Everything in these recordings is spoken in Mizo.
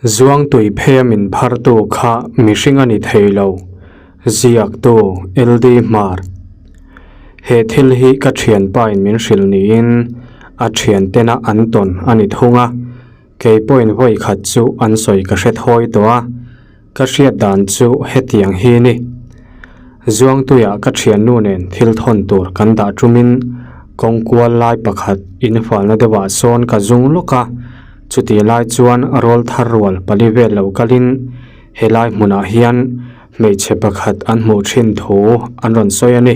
Zuangtui pheia min phartu kha mihring a ni thei lo, ziaktu LD Hmar. He thil hi ka thianpain min hrilh niin a thiantena an tawn a ni thung a, kei pawhin vawi khat chu an sawi ka hre thawi tawh a, ka hriat dan chu hetiang hi ni. Zuangtuiah ka thiannu nen thil thawn tur kan dah tumin kawngkual lai pakhat infalna deuhah sawn ka zung lawk a, Chutih lai chuan rawl thar rual pali vel lo kalin helai hmunah hian hmeichhe pakhat an hmuh thin thu an rawn sawi a ni.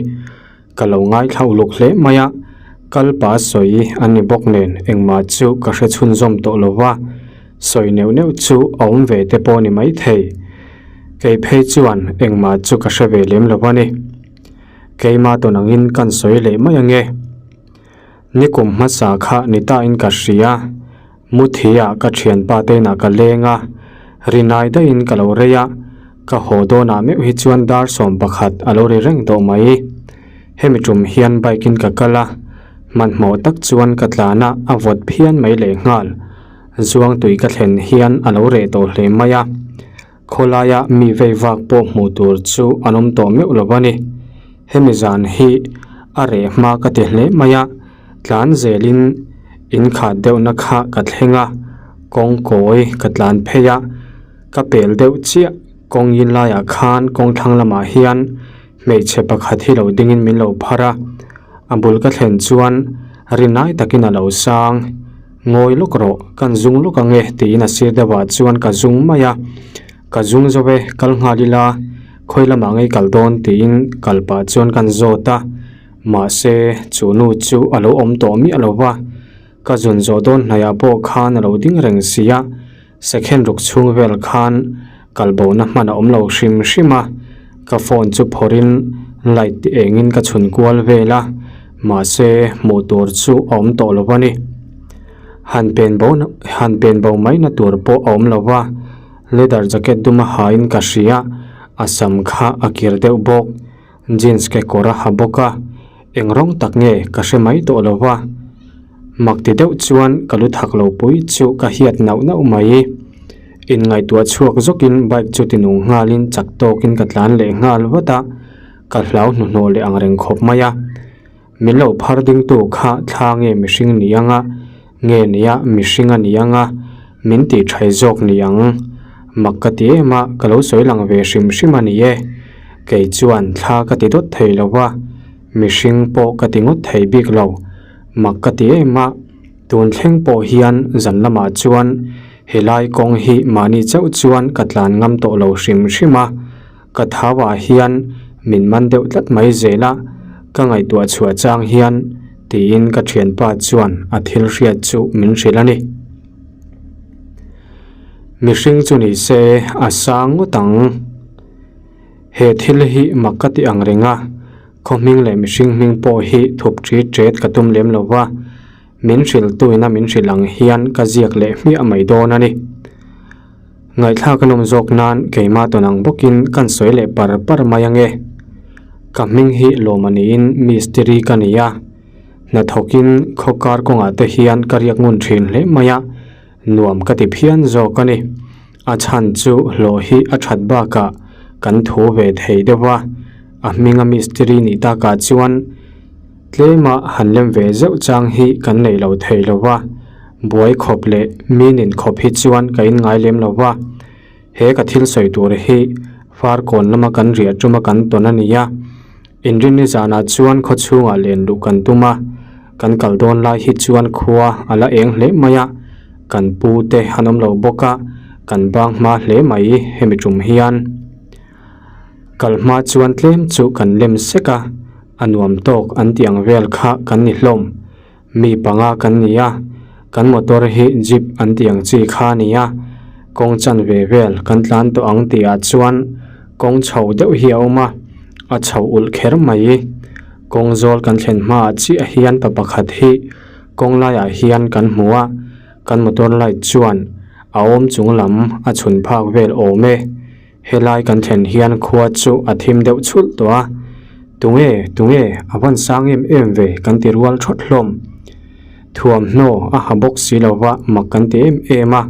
Ka lo ngaithla uluk hle mai a, kal pa sawi an ni bawk nen engmah chu ka hre chhunzawm tawh lo va, sawi neuh neuh chu a awm ve te pawh a ni maithei. Kei phei chuan engmah chu ka hre ve lem lo a ni. Keimah tawn angin kan sawi leh mai ange. Nikum hmasa kha ni ta in ka hria, Muthi ah ka thianpa te inah ka leng a, rinai daih in ka lo rei a, ka haw dawn ah meuh hi chuan dar 11 a lo ri reng tawh mai. Hemi tum hian bike in ka kal a, hmanhmawh tak chuan ka tlan a, a vawt phian mai lehnghal. Zuangtui ka thlen hian a lo reh tawh hle mai a. Khawlaia mi vei vak pawh hmuh tur chu an awm tawh meuh lo a ni. Hemi zan hi a reh hma ka ti hle mai a, tlan zelin in khat deuhna kha ka thleng a, kawng kawi ka tlan phei a, ka pel deuh chiah kawng in laiah khan kawng thlang lamah hian hmeichhe pakhat hi lo dingin min lo phar a, a bul ka thlen chuan rinai takin a lo sang. Ngawi lawk rawh, kan zung lawk ang e tiin a sir deuhah chuan ka zung mai a, ka zung zo e, kal nghal ila, khawi lamah ngei kal dawn tiin kal pah chuan kan zawt a, mahse chu nu chu a lo awm tawh miah lo va, ka zun zawh dawn hnaiah pawh khan a lo ding reng si a, second ruk chhung vel khan kal bona hman a awm lo hrim hrim a, ka phone chu phawrhin light ti engin ka chhun kual vel a, mahse hmuh tur chu a awm tawh lo a ni. Han pen bo han pen bo mai na tur pawh a awm lo va, leather jacket dum a hain ka hria, a sam kha a kir deuh bawk, jeans kekawr a ha bawk a, eng rawng tak nge ka hre mai tawh lo va. Mak ti deuh chuan ka lu thak lo pui chu ka hiat nauh nauh mai. Inngaihtuah chhuak zawkin bike chu ti nung nghalin chak tawkin ka tlan leh nghal vat a, ka hlau hnuhnawh leh ang reng khawp mai a. Min lo phar dingtu kha thla nge mihring ni anga, nge nia mihring a ni anga, min tih thai zawk ni ang. Mak ka ti em a, ka lo sawi lang ve hrim hrim a ni e. Kei chuan thla ka ti dawt thei lo va, mihring pawh ka ti ngawt thei bik lo. Mak ka ti em a, tun thleng pawh hian zan lamah chuan helai kawng hi mahni chauh chuan ka tlan ngam tawh lo hrim hrim a. Ka thauah hian min man deuh tlat mai zel a, ka ngaihtuah chhuah chang hian tiin ka thianpa chuan a thil hriat chu min hrilh a ni. Mihring chu ni se a sang ngawt ang. He thil hi mak ka ti ang reng a, khaw hming leh mihring hming pawh hi thup ṭi ṭet ka tum lem lo va. Min hrilhtuina min hrilh ang hian ka ziak leh hmiah mai dawn a ni. Ngaihthlak a nawm zawk nan keimah tawn ang bawkin kan sawi leh par par mai ange. Ka hming hi lawm a niin mistiri ka ni a, hnathawkin khawkar kawngah te hian ka riak ngun thin hle mai a, nuam ka ti phian zawk a ni. A chhan chu hlawh hi a that bakah kan thu ve thei deuh a, a hminga mistiri nih takah chuan, Tlema han lem ve zeuh chang hi kan nei lo thei lo va, buai khawp leh mi nin khawp hi chuan ka inngai lem lo va. He ka thil sawi tur hi Farkawn lama kan riah tuma kan tawn a ni a. Inrinni zanah chuan khaw chhungah len luh kan tum a, kan kal dawn lai hi chuan khua a la eng hle mai a, kan pu te an awm lo bawk a, kan bang hma hle mai hemi tum hian. Kal hma chuan tlem chu kan lem sek a. A nuam tawk an tih ang vel kha kan ni hlawm. Mi panga kan ni a, kan motor hi jeep an tih ang chi kha a ni a, kawng chan ve vel kan tlan tawh ang tih ah chuan kawng chho deuh hi a awm a, a chho ulh kher mai. Kawng zawl kan thlen hmaah chiah hian pa pakhat hi kawng laiah hian kan hmu a, kan motor light chuan a awm chung lam a chhun phak vel awm e. Helai kan thlen hian khua chu a thim deuh chhulh tawh a, tunge tunge a van sang em em ve kan ti rual thawt hlawm. Thuamhnaw a ha bawk si lo va mak kan ti em em a.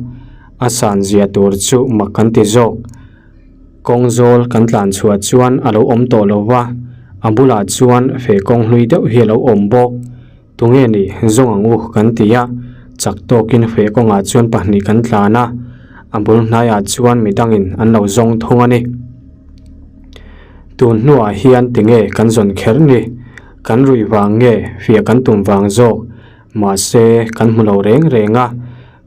A san zia tur chu mak kan ti zawk. Kawng zawl kan tlan chhuah chuan a lo awm tawh lo va, a bulah chuan feh kawng hlui deuh hi a lo awm bawk. Tunge ni zawng ang u kan ti a, chak tawkin feh kawngah chuan pahnih kan tlan a, a bul hnaiah chuan midangin an lo zawng thung a ni. Tun hnuah hian tinge kan zawn kher ni? Kan ruih vang nge fiah kan tum vang zawk? Mahse kan hmu lo reng reng a,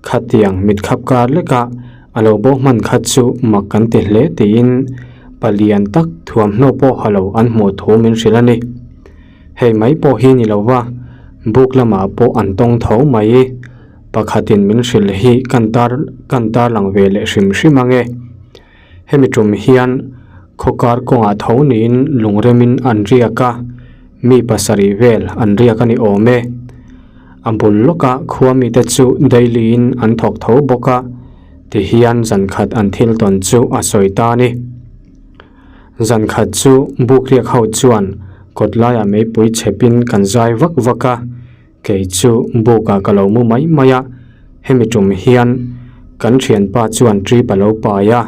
Khatiang mitkhap kar lekah a lo bo hman kha chu mak kan ti hle tiin palian tak thuamhnaw pawh ha lo an hmuh thu min hrilh a ni. Hei mai pawh hi ni lova buk lamah pawh an tawng tho mai. Pakhatin min hrilh hi kan tar kan tarlang ve leh hrim hrim ange. Hemi tum hian khawkar kawngah tho niin lungremin an riak a, mi pasarih vel an riak a ni awm e. A bul lawka khua mite chu daily in an thawk tho bawk a, tihian zankhat an thil tawn chu a sawi ta a ni. Zankhat chu buk riak ho chuan kawt laiah meipui chhepin kan zai vak vak a, Kei chu bukah ka lo mu mai mai a, hemi tum hian kan thianpa chuan trip a lo pai a,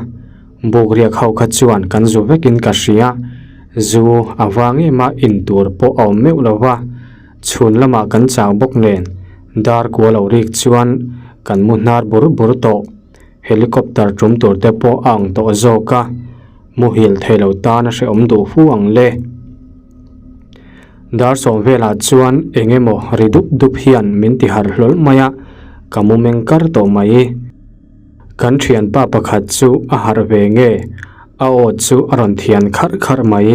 buk riak ho kha chuan kan zu vekin ka hria, zu a vang em a in tur pawh a awm meuh lo va, chhun lamah kan chau bawk nen dar kua lo rik chuan kan mu hnar bur bur tawh, helicopter tum tur te pawh a ang tawh zawk a, muhil thei lo tan a hrehawm duh fu ang le. Dar sawm velah chuan eng emaw ri dup dup hian min ti harh hlawl mai a, ka mu meng kar tawh mai. Kan thianpa pakhat chu a harh ve nge, a aw chu a rawn thian kharh kharh mai.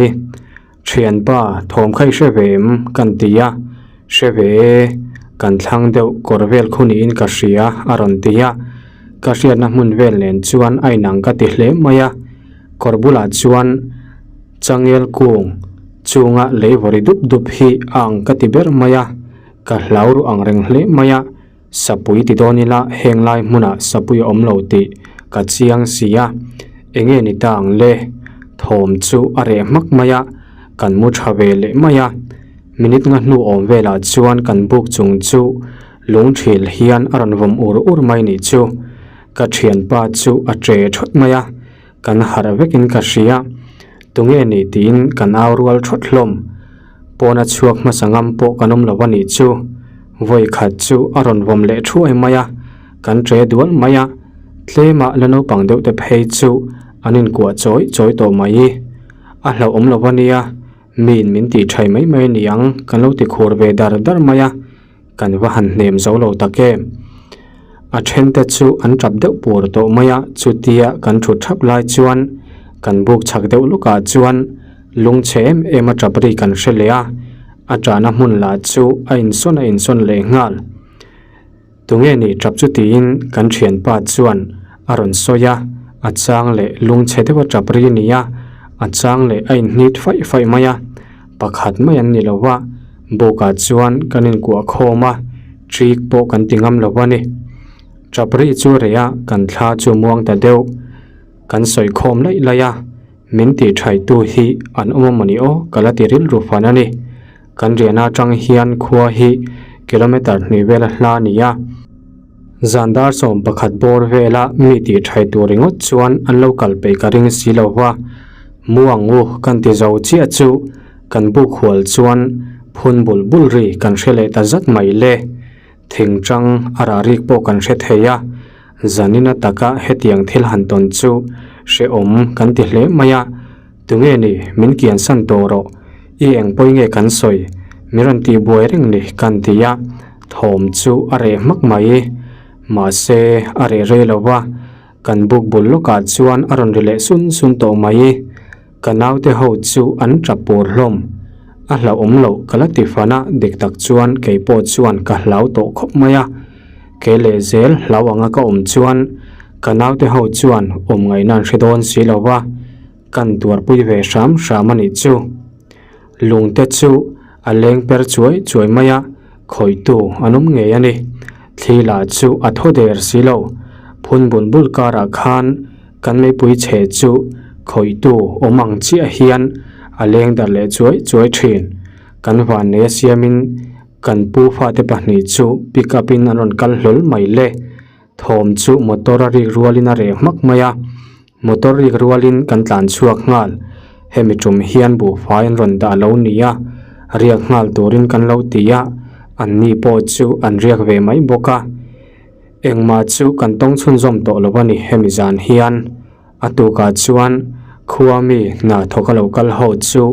Thianpa, thawm kha i hre ve em? kan ti a, Hre ve e, kan thlang deuh kawr vel khu niin ka hria a rawn ti a, ka hriatna hmun vel nen chuan a inang ka ti hle mai a, kawr bulah chuan, Changel kung chunga lei vawri dup dup hi a ang ka ti ber mai a, ka hlau ru ang reng hle mai a, sapui ti dawn ila heng lai hmunah sapui a awm lo tih ka chiang si a, enge ni ta ang le? Thawm chu a reh hmak mai a, kan mu tha ve leh mai a, minute nga hnu awm velah chuan kan buk chung chu lungthil hian a rawn vawm ur ur mai nih chu, ka thianpa chu a che thawt mai a. Kan harh vekin ka hria, tunge ni tiin kan au rual thawt hlawm. Pawna chhuak hmasa ngam pawh kan awm lo a nih chu. Vawi khat chu a rawn vawm leh thuai mai a, kan che dual mai a, tlema la naupang deuh te phei chu an inkuah chawi chawi tawh mai. A hlauhawm lo a nia, miin min tih thai mai mai a ni ang kan lo ti khur ve dar dar mai a. Kan va han hnem zo lo tak em? A thente chu an tap deuh pur tawh mai a, chutia kan thut thap lai chuan kan buk chhak deuh lukah chuan lungchhe em em a tap ri kan hre leh a, a tahna hmun lah chu a insawn a insawn leh nghal. Tunge ni tap chu tiin kan thianpa chuan a rawn sawi a, a chang leh lungchhe deuh a tap ri nia, a chang leh a inhnit faih faih mai a. Pakhat mai an ni lo va, bawkah chuan kan inkuah khawm a, ṭik pawh kan ti ngam lo a ni. Ṭap ri chu reh a, kan thla chu muang ta deuh. Kan sawi khawm laih laih a, min tih ṭhaitu hi an awm a mawni aw ka la ti rilru fan a ni. Kan riahna aṭang hian khua hi kilometre hnih vela hla a ni a. Zan dar 11 bawr vela mi tih ṭhai tur ringawt chuan an lo kal peih ka ring si lo va, mu ang u kan ti zo chiah chu kan buk hual chuan phun bul bul ri kan hre leh ta zat mai le. Thingṭang a rah rik pawh kan hre thei a, zanina taka hetiang thil han tawn chu hrehawm kan ti hle mai a. Tunge ni, min kiansan tawh rawh. I eng pawi nge kan sawi? Min rawn tih buai reng ni kan ti a, thawm chu a reh hmak mai. Mahse, a reh rei lo va, kan buk bul lawkah chuan a rawn ri leh sun sun tawh mai. Ka naute ho chu an tap pur hlawm. A hlauhawm loh ka la ti fan a, dik tak chuan kei pawh chuan ka hlau tawh khawp mai a. Kei leh zel hlau anga ka awm chuan ka naute ho chuan awm ngaihna an hre dawn si lo va. Kan tuarpui ve hram hram a nih chu. Lungte chu a leng per chuai chuai mai a, khawihtu an awm ngei a ni. Thli lah chu a thaw der si lo. Phun bul bul karah khan kan meipui chhe chu khawihtu awm ang chiah hian a leng darh leh chuai chuai thin. Kan vannei a siamin kan pu fate pahnih chu pick up in an rawn kal hlawl mai le. Thawm chu motor a rik rualin a reh hmak mai a, motor rik rualin kan tlan chhuak nghal. Hemi tum hian buhfai an rawn dah lo ni a, riak nghal turin kan lo ti a, anni pawh chu an riak ve mai bawk a. Engmah chu kan tawng chhunzawm tawh lo a ni hemi zan hian. A tukah chuan khua mi hna thawk a lo kal ho chu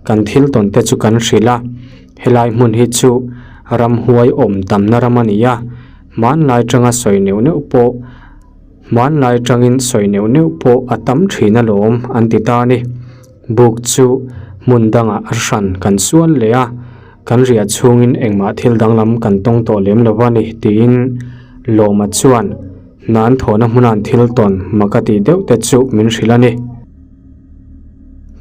kan thil tawn te chu kan hrilh a, helai hmun hi chu ramhuai awm tamna ram a ni a, hmanlai tanga sawi neuh neuh pawh hmanlai tangin sawi neuh neuh pawh a tam thin alawm an ti ta a ni. Buk chu hmun dangah a hran kan sual leh a, kan riah chhungin engmah thil danglam kan tawng tawh lem lo a ni tiin Lawma chuan Hna an thawhna hmuna an thil tawn mak a tih deuh te chu min hrilh a ni.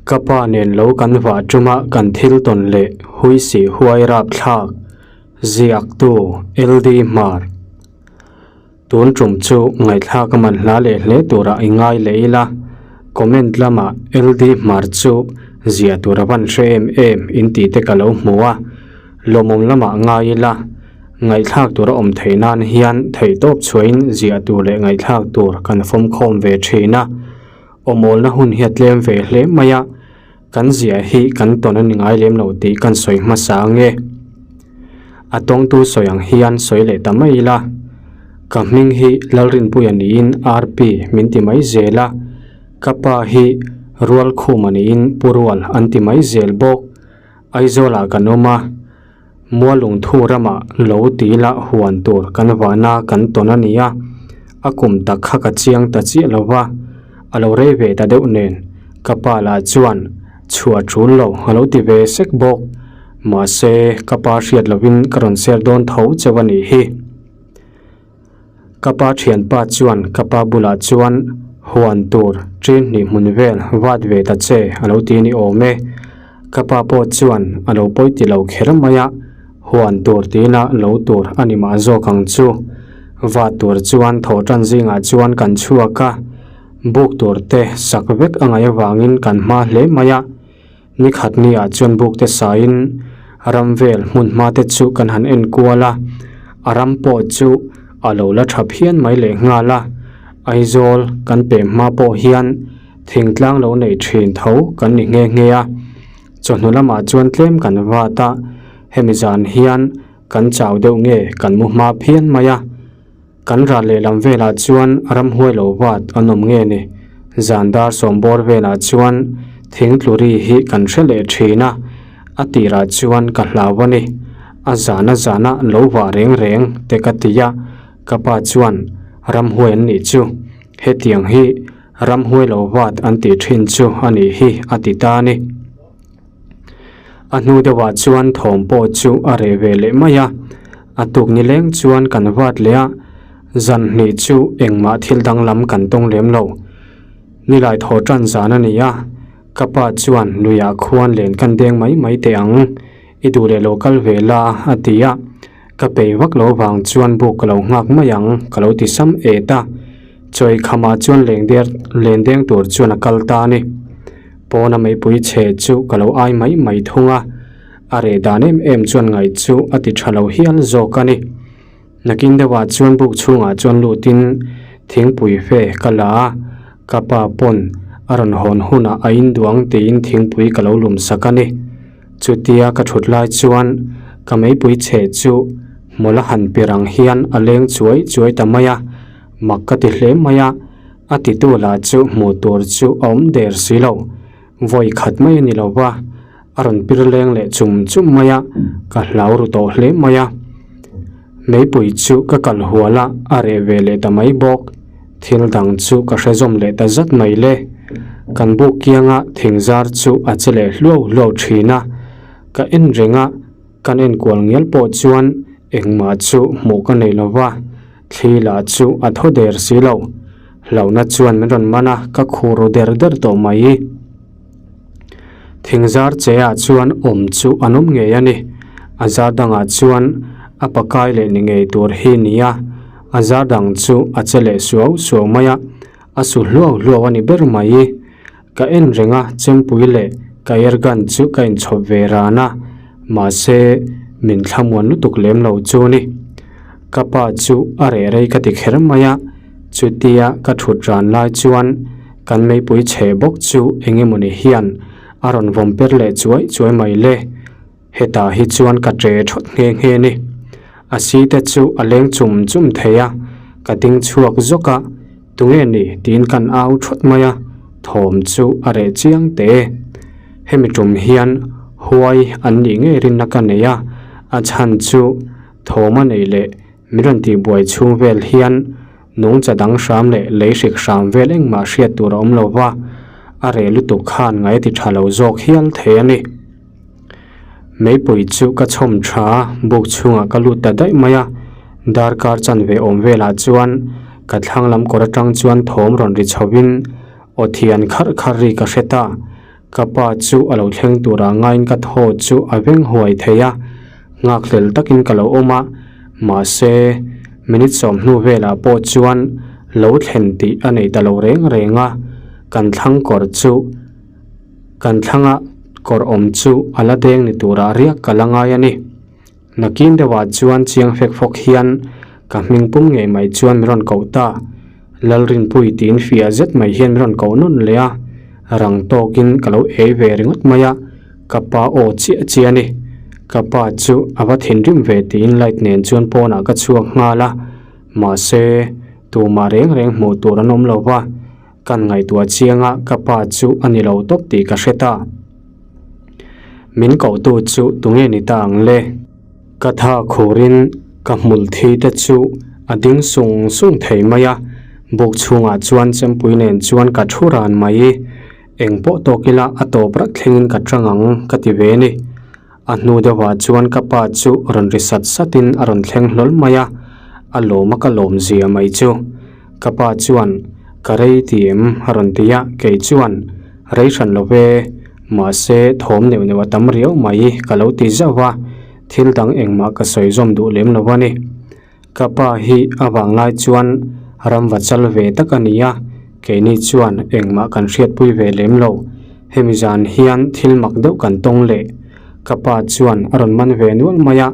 Ka pa nen lo kan vah tuma kan thil tawn leh hui sih huai rapthlak ziaktu LD Hmar. Tun tum chu ngaihthlak a man hla leh hle turah i ngai leh ila, comment lamah LD Hmar chu ziah tur a van hre em em in tih te ka lo hmu a, lawmawm lamah ngai ila. Ngaihthlak tur a awm theih nan hian theihtawp chhuahin ziah tur leh ngaihthlak tur kan fawmkhawm ve thin a, awmawlna hun hi a tlem ve hle mai a, kan ziah hi kan tawn a ni ngai lem lo tih kan sawi hmasa ang e. A tawngtu sawi ang hian sawi leh ta mai ila, ka hming hi Lalrinpuia niin RP min ti mai zel a, ka pa hi Rualkhuma niin Pu Rual an ti mai zel bawk. Aizawlah kan awm a, Mualungthu ramah lo ti ila huan tur kan vahna kan tawn a ni a, a kum tak kha ka chiang ta chiah lo va, a lo rei ve ta deuh nen ka pa lah chuan chhuah tul lo a lo ti ve sek bawk. Mahse, ka pa hriat lovin ka rawn share dawn tho cheu a nih hi. Ka pa thianpa chuan ka pa bulah chuan huan tur ṭin hnih hmun vel vat ve ta che a lo ti ni awm e. Ka pa pawh chuan a lo pawi ti lo kher mai a, huan tur tina lo tur a ni mah zawk ang chu. Vat tur chuan thawhṭan zingah chuan kan chhuak a, buk tur te sak vek a ngaih avangin kan hma hle mai a. Ni khat niah chuan bukte sain ram vel hmun hma te chu kan han en kual a, a ram pawh chu a lo la tha phian mai leh nghal a, Aizawl kan pem hma pawh hian thingtlang lo nei thin tho kan ni nghe nghe a, chawhnu lamah chuan tlem kan vat a, hemi zan hian kan chau deuh nge kan mu hma phian mai a. Kan ral lehlam velah chuan ramhuai lo vat an awm nge ni? Zan dar sawmbawr velah chuan thing tlu ri hi kan hre leh thin a, a tirah chuan ka hlau a ni. A zan a zana lo vah reng reng te ka ti a, ka pa chuan ramhuai an nih chu, hetiang hi ramhuai lo vat an tih thin chu a nih hi a ti ta a ni. A hnu deuhah chuan thawm pawh chu a reh ve leh mai a, a tuk ni leng chuan kan vat leh a, zan hnih chu engmah thil danglam kan tawng lem lo. Nilai thaw tan zan a ni a, ka pa chuan luiah khuan len kan deng mai mai teh ang, i duh leh lo kal ve la a ti a, ka pei vak lo vang chuan buk ka lo nghak mai ang ka lo ti sam et a, chawi khamah chuan lengder len deng tur chuan a kal ta a ni. Pawna meipui chhe chu ka lo ai mai mai thung a, a reh dan em em chuan ngaih chu a ti tha lo hial zawk a ni. Nakin deuhah chuan buk chhungah chuan lutin thingpui fe ka la a, ka pa pawn a rawn hawn hunah a induang tiin thingpui ka lo lum sak a ni. Chutia ka thut lai chuan ka meipui chhe chu hmawlh a han pir ang hian a leng chuai chuai ta mai a, mak ka ti hle mai a. A titu lah chu hmuh tur chu a awm der si lo, vawi khat mai a ni lo va, a rawn pir leng leh chum chum mai a, ka hlau ru tawh hle mai a. Meipui chu ka kal hual a, a reh ve leh ta mai bawk, thil dang chu ka hre zawm leh ta zat mai le. Kan buk kianga thing zar chu a che leh hluau hluau thin a, ka en reng a, kan enkual ngial pawh chuan engmah chu hmuh ka nei lo va. Thli lah chu a thaw der si lo. Hlauhna chuan min rawn man a, ka khuh ru der der tawh mai. Thingzar che ah chuan awm chu an awm ngei a ni. A zar dangah chuan a pakai leh ni ngei tur hi ni a, a zar dang chu a che leh suau suau mai a, a su hluau hluau a ni ber mai. Ka en reng a, chempui leh ka air gun chu ka inchhawp ve ran a, mahse min thlamuan lutuk lem lo chu ni. Ka pa chu a reh rei ka ti kher mai a, chutia ka thut ran lai chuan kan meipui chhe bawk chu eng emawni hian a rawn vawm per leh chuai chuai mai le. Hetah hi chuan ka ṭe ṭhawt nghe nghe ni. A si te chu a leng chum chum thei a, ka ding chhuak zawk a, tunge ni tiin kan au ṭhawt mai a, thawm chu a reh chiang teh. Hemi ṭum hian huai an nih ngei rinna ka nei a, a chhan chu thawm a nei leh min rawn tihbuai chhung vel hian nungcha dang hram leh lei hrik hram vel engmah hriat tur a awm lo va, a reh lutuk khan ngai ti ṭha lo zawk hial thei a ni. Meipui chu ka chhawm tha a, buk chhungah ka lut ta daih mai a, darkar chanve awm velah chuan ka thlang lam kawr atang chuan thawm rawn ri chhovin aw thian kharh kharh ri ka hre ta. Ka pa chu a lo thleng turah ngaiin ka thaw chu a veng huai thei a, nghakhlel takin ka lo awm a, mahse minute sawmhnu velah pawh chuan lo thlen tih a nei ta lo reng reng a, kan thlang kawr chu. Kan thlanga kawr awm chu a la deng ni turah riak ka la ngai a ni. Nakin deuhah chuan chiang fek fawk hian ka hming pum ngei mai chuan min rawn koh ta. Lalrinpui tiin fiah zet mai hian min rawn koh nawn leh a, rang tawkin ka lo ei ve ringawt mai a, ka pa aw chiah chiah a ni. Ka pa chu a va thinrim ve tiin light nen chuan pawnah ka chhuak nghal a, mahse tumah reng reng hmuh tur an awm lo va. Kan ngaihtuah chiang a, ka pa chu a ni lo tawp tih ka hre ta. Min kohtu chu tunge ni ta ang le? Ka tha khurin ka hmul thi te chu a ding sung sung thei mai a, buk chhungah chuan chempui nen chuan ka thu ran mai. Eng pawh tawk ila a tawp rat thlengin ka tang ang ka ti ve ni. A hnu deuhah chuan ka pa chu rawn ri sat satin a rawn thleng hlawl mai a, a lawm a ka lawm zia mai chu. Ka pa chuan, Ka rei ti em? a rawn ti a, kei chuan, Rei hran lo ve, mahse thawm neuh neuh a tam riau mai ka lo ti zauh a, thil dang engmah ka sawi zawm duh lem lo a ni. Ka pa hi a vanglai chuan ramva chal ve tak a ni a, keini chuan engmah kan hriatpui ve lem lo. Hemi zan hian thil mak deuh kan tawng leh. Ka pa chuan a rawn man ve nual mai a,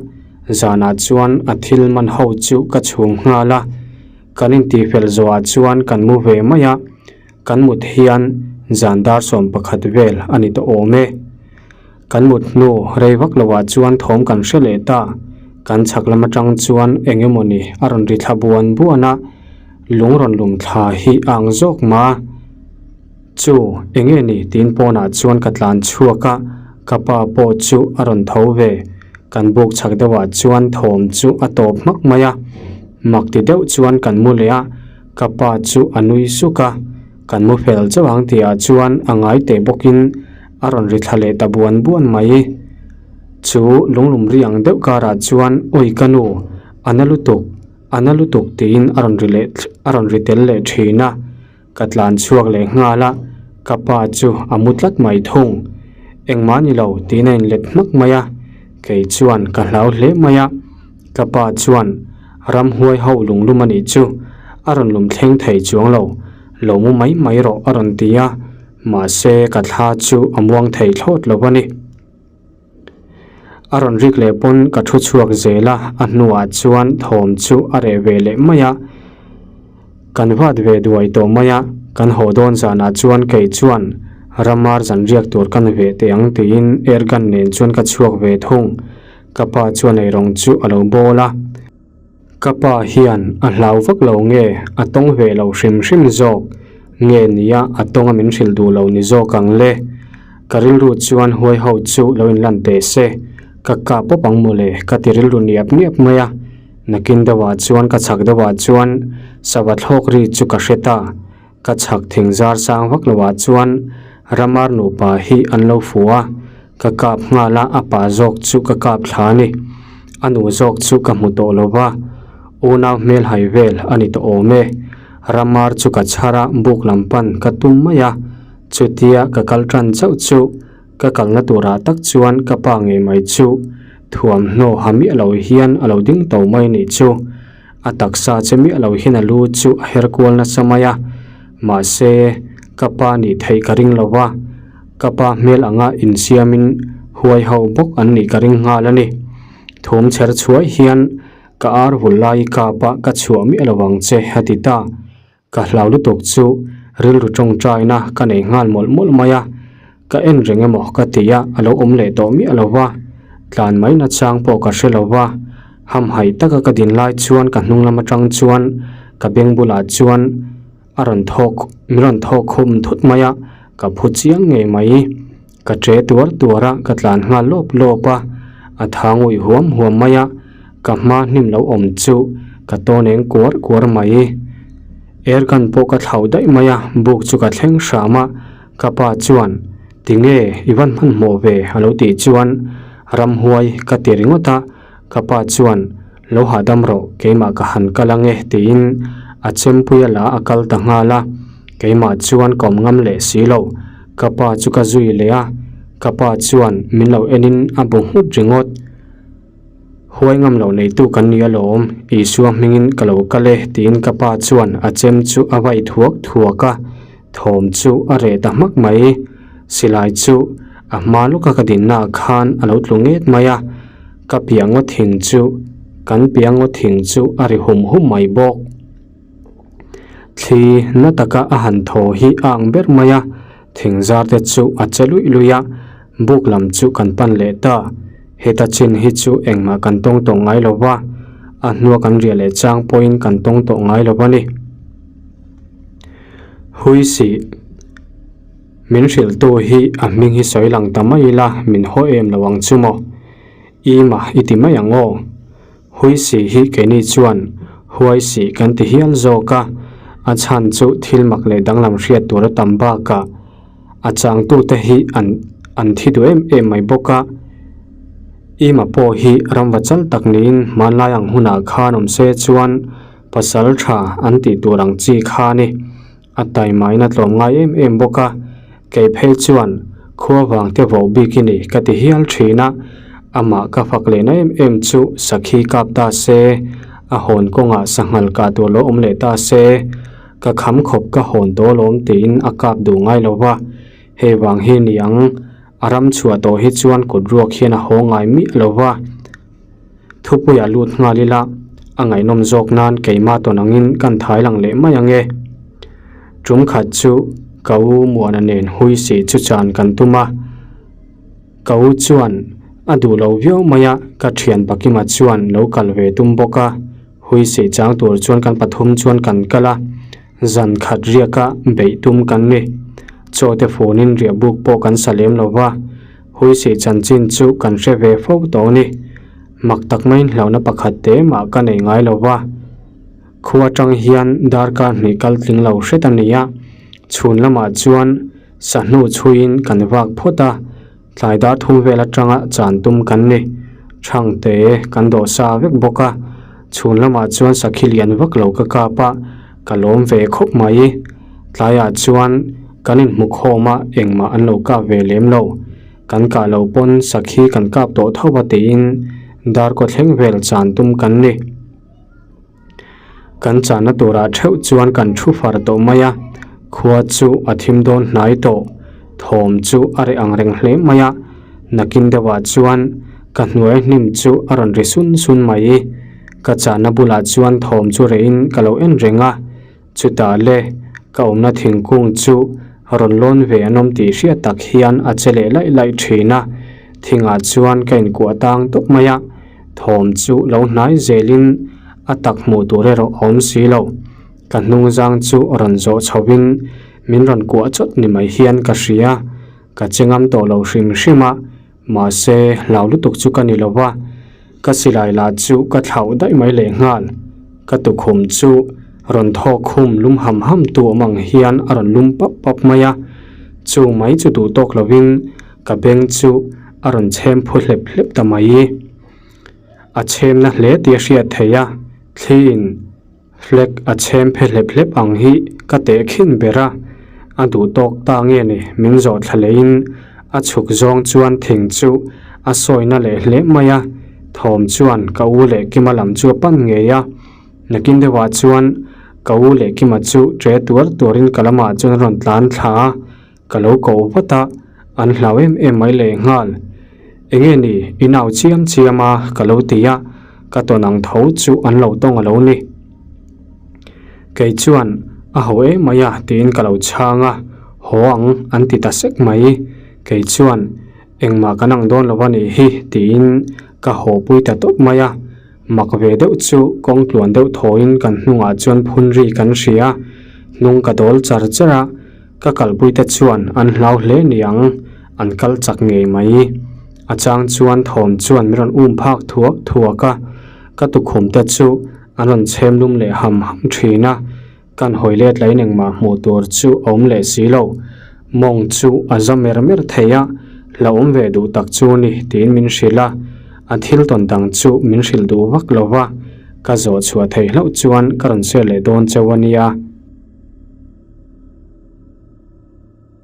zanah chuan a thil man ho chu ka chhung nghal a. Kan intihfel zawhah chuan kan mu ve mai a, kan mut hian zan dar 11 vel a ni tawh awm e. Kan mut hnu rei vak lohah chuan thawm kan hre leh ta. Kan chhak lam atang chuan eng emawni a rawn ri thla buan buan a, lung rawn lum thla hi a ang zawk mah a. Chu, eng nge ni tiin pawnah chuan ka tlan chhuak a, ka pa pawh chu a rawn tho ve. Kan buk chhak deuhah chuan thawm chu a tawp hmak mai a. Mak ti deuh chuan kan mu leh a, ka pa chu a nui suk a. Kan mu fel chauh ang tihah chuan a ngai teh bawkin a rawn ri thla leh ta buan buan mai. Chu lunglum ri ang deuh karah chuan awi ka nu, a na lutuk, a na lutuk tiin a rawn ri leh a rawn ri tel leh thin a. Ka tlan chhuak leh nghal a, ka pa chu a mu tlat mai thung. Engmah ni lo tiin a inlet hmak mai a, kei chuan ka hlau hle mai a. Ka pa chuan ramhuai ho lunglum a nih chu a rawn lum thleng thei chuang lo, lo mu mai mai rawh a rawn ti a. Mahse ka thla chu a muang thei thlawt lo a ni. A rawn rik leh pawn ka thu chhuak zel a, a hnuah chuan thawm chu a reh ve leh mai a. Kan vat ve duai tawh mai a, kan haw dawn zanah chuan kei chuan ramar zan riak tur ka ni ve teh ang tiin airgun nen chuan ka chhuak ve thung. Ka pa chuan eirawng chu a lo bawl a. Ka pa hian a hlau vak lo nge a tawng ve lo hrim hrim zawk nge nia a tawng a min hrilh duh lo ni zawk ang le. Ka rilru chuan huai ho chu lo inlan teh se, ka kap pawp ang mawle ka ti rilru niap niap mai a. Nakin deuhah chuan ka chhak deuhah chuan sava thlawk ri chu ka hre ta. Ka chhak thing zar sang vak lohah chuan ramar nupa hi an lo fu a, ka kap nghal a, a pa zawk chu ka kap thla a ni. A nu zawk chu ka hmu tawh lo va, unau hmel hai vel a ni tawh awm e. Ramar chu ka chhar a, buk lam pan ka tum mai a, chutia ka kal tan chauh chu ka kalna turah tak chuan ka pa ngei mai chu thuamhnaw ha miah lo hian a lo ding to mai nih chu. A taksa che miah lo hian a lu chu a her kual nasa mai a, mahse ka pa nih theih ka ring lo va, ka pa hmel anga insiamin huai ho bawk an nih ka ring nghal a ni. Thum chher chhuai hian Ka ar vul lai i kap a, ka chhuah miah lo ang che, a ti ta. Ka hlau lutuk chu rilru tawngtaina ka nei nghal mawlh mawlh mai a, ka en reng emaw ka ti a, a lo awm leh tawh miah lo va, tlan mai nachang pawh ka hre lo va, hamhaih taka ka din lai chuan ka hnung lam atang chuan ka beng bulah chuan a rawn thawk min rawn thawk khum thut mai a, ka phu chiang ngei mai. Ka che tuar tuar a, ka tlan nghal lawp lawp a, a tha ngawih huam huam mai a, ka hma hnim lo awm chu ka tawn eng kuar kuar mai. Air gun pawh ka thlauh daih mai a, buk chu ka thleng hram a, ka pa chuan, Tinge, i van hmanhmawh ve? a lo tih chuan ramhuai ka ti ringawt a, ka pa chuan, Lo hahdam rawh, keimah ka han kal ange tiin a chempuia la a kal ta nghal a, keimah chuan ka awm ngam leh si lo, ka pa chu ka zui leh a, ka pa chuan min lo enin a bu nghut ringawt. Huai ngam loh neitu kan ni alawm, Isua hmingin ka lo kal e tiin ka pa chuan a chem chu a vai thuak thuak a, thawm chu a reh ta hmak mai. Silai chu a hma lawka ka dinnaah khan a lo tlu nget mai a. Ka piangaw thing chu kan piangaw thing chu a ri hum hum mai bawk. Thli na taka a han thaw hi a ang ber mai a, thing zar te chu a che luih luih a, buk lam chu kan pan leh ta. Heta chin hi chu engmah kan tawng tawh ngai lo va, a hnua kan riah leh chang pawhin kan tawng tawh ngai lo a ni. Huisih. Min hrilhtu hi a hming hi sawi lang ta mai ila min haw em lo ang chu maw? Ima i ti mai ang aw. Huisi hi keini chuan Huaisi kan ti hial zawk a, a chhan chu thil mak leh danglam hriat tur a tam bakah a changtute hi an an thi duh em em mai bawk a. Ima pawh hi ramva chal tak niin hmanlai ang hunah khan awm se chuan pasal tha an tih tur ang chi kha a ni. A taimain a tlawm ngai em em bawk a, kei phei chuan khua vang te vauh bik i ni ka ti hial thin a, amah ka fak lehna em em chu sakhi kap ta se, a hawn kawngah sanghal kah tur lo awm leh ta se, ka kham khawp ka hawn tawh alawm tiin a kap duh ngai lo va, hei vang hi ni ang, a ram chhuah tawh hi chuan kut ruak hian a haw ngai miah lo va. Thupuiah lut nghal ila, a ngaihnawm zawk nan keimah tawn angin kan thai lang leh mai ang e. Tum khat chu ka u Muana nen hui si chu chan kan tum a. Ka u chuan a duh lo viau mai a, ka thian Pakima chuan lo kal ve tum bawk a. Hui si chang tur chuan kan pathum chuan kan kal a, zan khat riaka beih tum kan ni. Chaw te funin riah buk pawh kan sa lem lo va. Huisih chanchin chu kan hre ve fo tawh a ni. Mak tak maiin hlauhna pakhat te mah ka nei ngai lo va. Khua atang hian darkar hnih kal tling lo hret a ni a. Chhun lamah chuan sahnu chhuiin kan vak phawt a, tlai dar thum vel atanga chan tum kan ni. Thangte kan dawh sa vek bawk a. Chhun lamah chuan sakhi lian vak lo ka kap a, ka lawm ve khawp mai. Tlaiah chuan kan inhmu khawm a, engmah an lo kap ve lem lo. Kan kah loh pawn sakhi kan kap tawh tho a tiin darkaw thleng vel chan tum kan ni. Kan channa turah theuh chuan kan thu far tawh mai a, khua chu a thim dawn hnai tawh. Thawm chu a reh ang reng hle mai a, nakin deuhah chuan ka hnuai hnim chu a rawn ri sun sun mai. Ka channa bulah chuan thawm chu rehin ka lo en reng a, Chutah le, ka awmna thingkung chu rawn lawn ve an awm tih hriat tak hian a che leh laih laih thin a, thingah chuan ka inkuah tang tawp mai a, thawm chu lo hnai zelin a tak hmuh tur erawh a awm si lo. Ka hnungzang chu rawn zawh chhovin min rawn kuah chawt ni mai hian ka hria, ka che ngam tawh lo hrim hrim a, mahse hlau lutuk chu ka ni lo va. Ka silai lah chu ka thlauh daih mai leh nghal. Ka tukhum chu rawn thawk khum lum ham ham tu awm ang hian a rawn lum pap pap mai a. Chu mai chu duh tawk lovin ka beng chu a rawn chhem phu hlep hlep ta mai. A chhem na hle tih a hriat theih a, thliin Flag a chhem phe hlep hlep ang hi ka teh khin ber a, a duh tawk ta nge ni min zawh thla leiin a chhuk zawng chuan thing chu a sawina leh hle mai a, thawm chuan ka u leh Kima lam chu a pan ngei a, nakin deuhah chuan ka u leh Kima chu ṭe tuar tuarin ka lamah chuan a rawn tlan thla a, ka lo ko vat a, an hlau em em mai leh nghal. Enge ni i nau chiam chiam a ka lo ti a. Ka tawn ang tho chu an lo tawng a lo ni. Kei chuan, A ho em mai a, tiin ka lo chhang a, Haw ang, an ti ta sek mai. Kei chuan, Engmah kan ang dawn lo a nih hi, tiin ka haw pui ta tawp mai a. Mak ve deuh chu kawng tluan deuh thawiin kan hnungah chuan phun ri kan hria. Hnung ka dawl char char a, ka kalpui te chuan an hlau hle niang, an kal chak ngei mai. A chang chuan thawm chuan min rawn um phak thuak thuak a, ka tukhum te chu an rawn chhem lum leh ham ham thin a. Kan hawi let lain engmah hmuh tur chu a awm leh si lo. Mawng chu a za mer mer thei a, hlauhawm ve duh tak chu ni tiin min hrilh a, a thil tawn dang chu min hrilh duh vak lo va, ka zawh chhuah theih hlauh chuan ka rawn share leh dawn cheu a nia.